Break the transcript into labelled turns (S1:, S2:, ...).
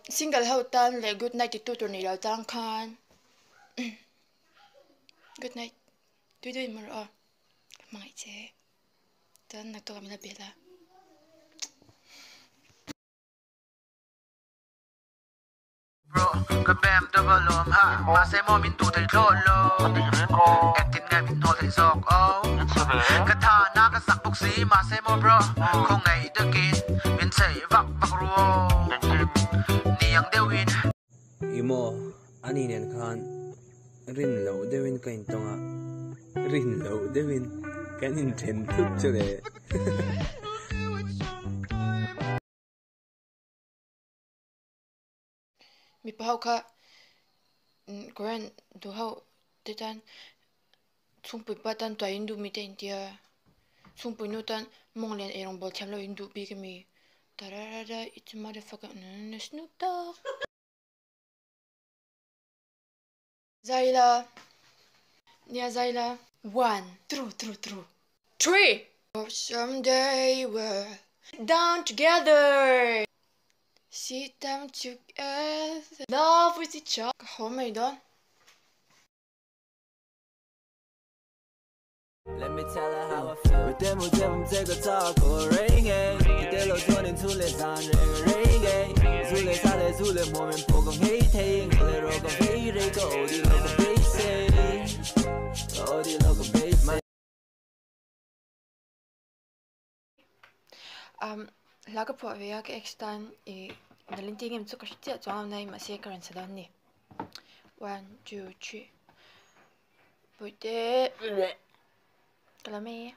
S1: Single ho tan leh good night titu tur nei lo tang khan good night tui deuhin mu rawh aw ka hmangaih che chuan naktuk ah min la bel a.
S2: Bro, ka bem double lawm ha mahse maw min duh thei thlawt lo engtin nge min hnawl theih zawk aw ka tha na ka sak bawk si mahse maw bro khawngaih takin min chei vak vak ru aw ni ang deuhin.
S3: I maw ani nen khan rin loh deuhin ka intawng a, rin loh deuhin kan inthen thut chu le.
S1: Mipa ho kha Korean duh ho te tan chhungpui pa tan tuai in duh mi te in tia chhungpui nu tan mawng lian eirawng bawl thiam lo in duh bik a mi tararara it's a motherfucker Snoop Dogg. Zaila nia Zaila one two two two three someday we'll down together sit down together love with each other ka haw mai dawn. Hla ka phuah ve a ka ex tan ih Valentin em chu ka hre chiah chuang lo nai mahse ka rawn sa dawn a ni one two three Bawihte ka la mai e.